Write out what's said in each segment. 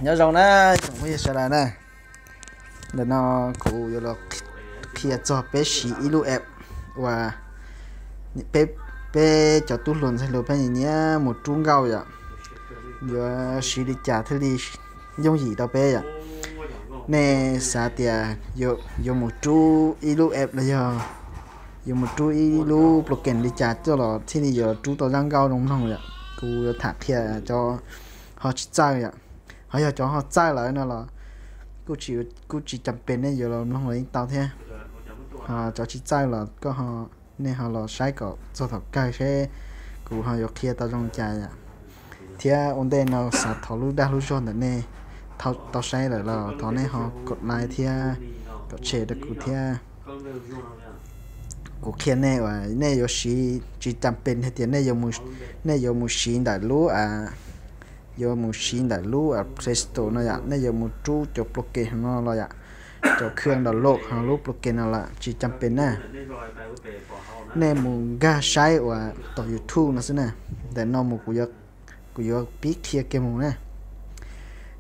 Nyob zoo na, tsoom phooj ywg sawv daws na. Ntawm no kuv yuav los qhia txog peb siv ib lub app uas peb, peb cov tub hluas ntxhais hluas peb nyiam nyiam mus rub nkauj yom. Yuav siv li cas thiaj li yooj yim rau peb yom? Nej xav tias yuav mus rub ib lub app los yog yuav mus rub ib lub program li cas coj los thiaj li yuav rub tau zaj nkauj zoo mloog yom? Kuv yuav tham qhia cov ho tsis txawj yom. Ho yog cov ho txawj lawm no los kuj tsis cas pes, nej yuav los mloog los yeej tau thiab. Ho cov tsis txawj los koj ho, nej ho los saib kom txog thaum kawg seb kuv ho yuav qhia tau zoo cas yom. Thiab ua ntej no xav thov lub dag lub zog ntawm nej tau saib lawm los thov nej ho kom like thiab kom share rau kuv thiab. Kuv qhia nej uas nej yuav siv tsis cas pes hais tias nej yuav mus siv ntawm lub, yuav mus siv ntawm lub Play Store no yom, nej yuav mus rub cov program no los yom, cov khw download ho lub program no los tsis cas pes na. Nej mus nkag saib uas tom YouTube no xwb na. Ntawm no mus kuv yuav pib qhia kiag mus na.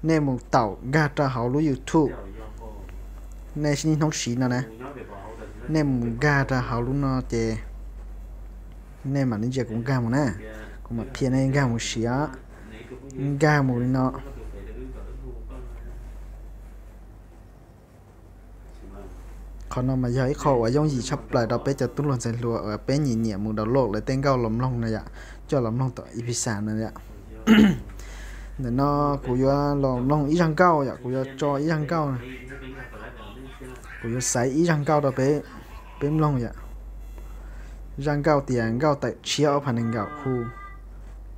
Nej mus taum nkag rau hauv lub YouTube, nej niaj hnub siv no na. Nej mus nkag rau hauv lub no ces nej mam li ntsia kuv nkag mus na. Kuv mam qhia nej nkag mus siv os. Nkag mus li no. Qhov no mas yog ib qho uas yooj yim tshaj plaws rau peb cov tub hluas ntxhais hluas uas peb nyiam nyiam mus download lawv tej nkauj los mloog na yom, coj los mloog tom Ibiza no yom. Ntawm no kuv yuav los mloog ib zaj nkauj yom, kuv yuav tso ib zaj nkauj, kuv yuav xaiv ib zaj nkauj rau peb, peb mloog yom. Zaj nkauj tias nkauj tawm tshiab ob phav nees nkaum hu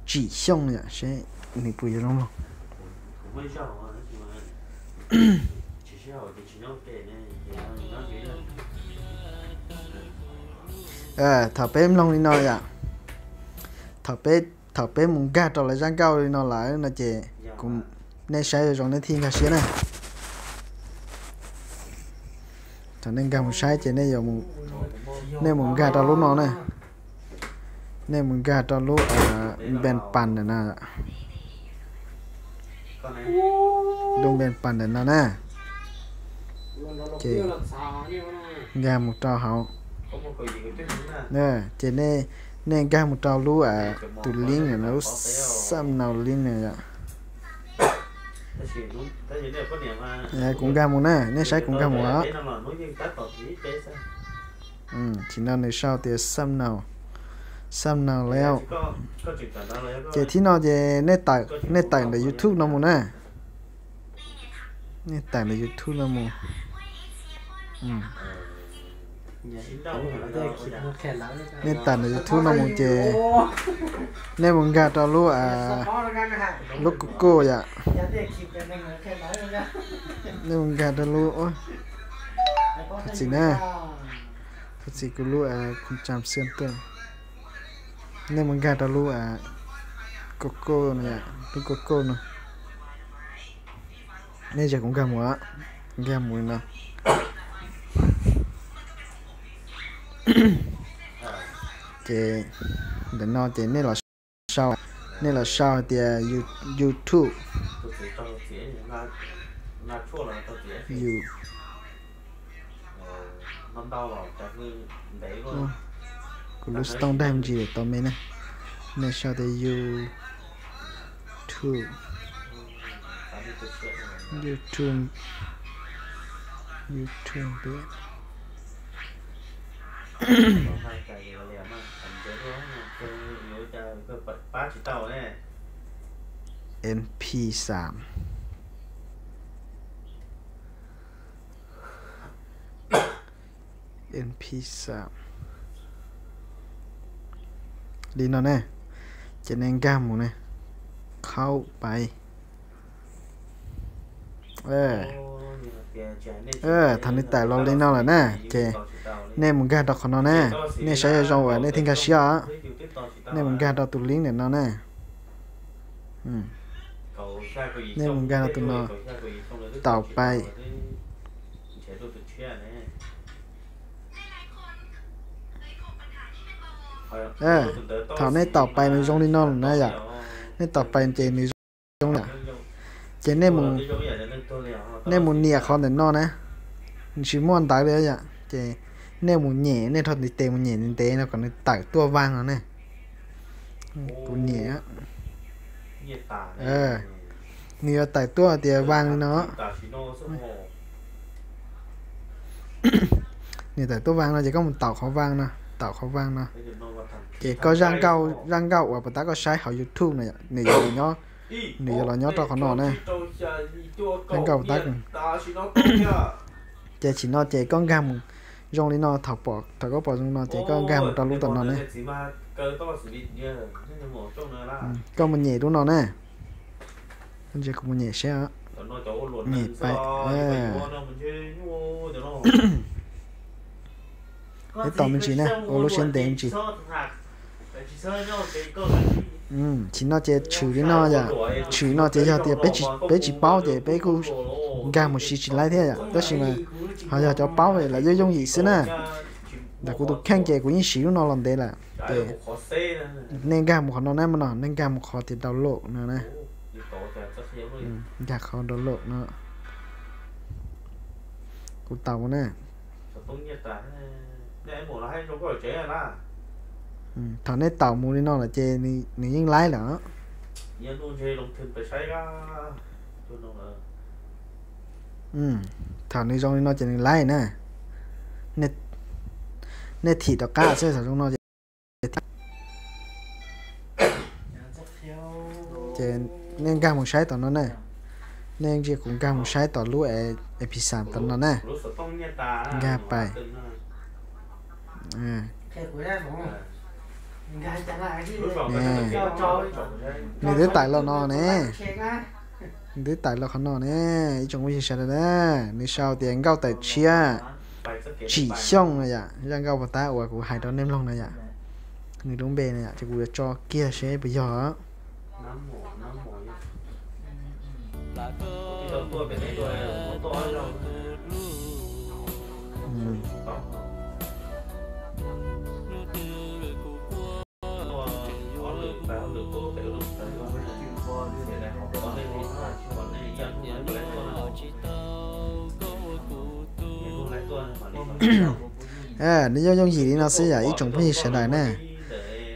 Tsim Xyooj yom, seb nws puas yuav zoo mloog. Thaum peb mloog li no yom, thaum peb, thaum peb mus nkag rau lawv zaj nkauj li no lawm no ces nej saib zoo nej thiaj nkag siab na. Thaum nej nkag mus saib ces nej mus nkag rau lub no na. Nej mus nkag rau lub npen pas ntawm no. Lub npen pas ntawm no na. Ces nkag mus rau hauv. Ces nej nkag mus rau lub, tus link no, lub xab nau link no yom. Kuv nkag mus na, nej saib kuv nkag mus os. Tsis no nws sau tias xab nau, xab nau lawm. Ces thib no ces nej tawm ntawm YouTube no mus na. Nej tawm ntawm YouTube no mus. Nej tawm ntawm YouTube no mus ces nej mus nkag rau lub, lub Google yom. Nej mus nkag rau lub, thov txim na, thov txim kuv lub, kuv tsav xwb tuaj. Nej mus nkag rau lub Google no, lub Google no. Nej zam kuv nkag mus, nkag mus li no. Ces ntawm no ces nej los sau, nej los sau hais tias YouTube. Kuv lub xov tooj dag me ntsis tau me na. Nej sau tias YouTube, YouTube, YouTube. MP xam, MP xam li no ne. Ces nej nkag mus ne, khaub pais. Thaum nws tawm los li no lawm na, ces nej mus nkag rau qhov no na. Nej saib zoo zoo uas nej thiaj nkag siab os. Nej mus nkag rau tus link ntawm no na. Nej mus nkag rau tus no, taus pais. Thaum nej taus pais nws zoo li no lawm na yom. Nej taus pais ces nws zoo yom. Ces nej mus, nej mus nias qhov ntawm no na, nws tsis muaj ntawv li yom, ces nej mus nyem, nej rho ntiv tes mus nyem ntev ntev no kom nws tawm tuaj vang no ne. Kuv nyem, nws yuav tawm tuaj tias vang li no. Nws tawm tuaj vang no ces koj mus taus qhov vang no, taus qhov vang no. Ces koj zaj nkauj, zaj nkauj uas puas tab koj saib hauv YouTube no, nws yuav los nyob, nws yuav los nyob rau qhov no ne. Zaj nkauj puas tab. Ces chim no ces koj nkag mus zoo li no, thaum pom, thaum koj pom zoo no ces koj nkag mus rau lub tom no ne. Koj mus nyem lub no ne. Koj ntsia kuv mus nyem seb. Nyem pais. Peb tos me ntsis na, ua lub siab ntev me ntsis. Chim no ces tshwm li no yom, tshwm no ces yog tias peb tsis paub ces peb kuj nkag mus siv tsis laib thiab yom, tab sis mas ho yog cov paub lawv yooj yooj yim xwb na. Ntawm kuv tus kheej ces kuv yeej siv lub no los ntev lawm ces nej nkag mus qhov no na, no nej nkag mus qhov tias download no na. Nkag qhov download no. Kuv tau na. Thaum nej tau mus li no lawm ces nws yeej laib lawm. Thaum nws zoo li no ces nws laib na. Nej thim rov qab xwb, thaum zoo no ces ces nej nkag mus saib tom no na. Nej ntsia kuv nkag mus saib tom lub epixam tom no na. Nkag pais. Nws twb tawm los no ne. Nws twb tawm los qhov no ne, ib tsoom phooj ywg sawv daws na. Nws sau tias nkauj tawm tshiab Tsim Xyooj no yom, zaj nkauj puas tab uas kuv hais rau nej mloog no yom. Nws lub npe no yom, ces kuv yuav tso kiag seb puas yog. Nws yooj yooj yim li no xwb yom, ib tsoom phooj ywg sawv daws na.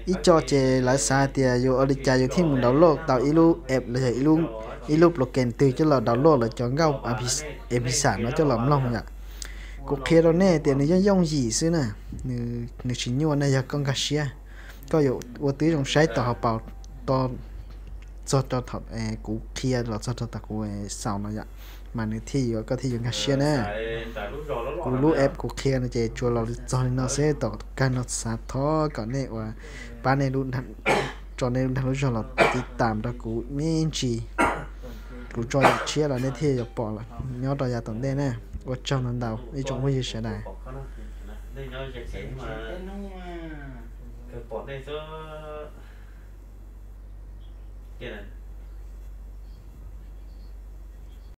Ib co ces lawv xav hais tias yuav ua li cas yus thiaj mus download tau ib lub app los yog ib lub program twg coj los download lawv cov nkauj epixam no coj los mloog yom. Kuv qhia rau nej tias nws yooj yooj yim xwb na, nws tsis nyuaj na, yog koj nkag siab. Koj yuav ua tib zoo saib tom hauv paus txog rau thaum kuv qhia los txog rau tom kuv xaus no yom, mas nws thiaj yuav, koj thiaj yuav nkag siab na. Kuv lub app kuv qhia no ces tsuas los txog li no xwb, tom kawg no xav thov kom nej ua pab nej, tso nej lub dag lub zog los tiv tam rau kuv me ntsis. Kuv tso yam tshiab los nej thiaj yuav pom nyob rau yav tom ntej na. Ua tsaug ntau ntau ib tsoom phooj ywg sawv daws.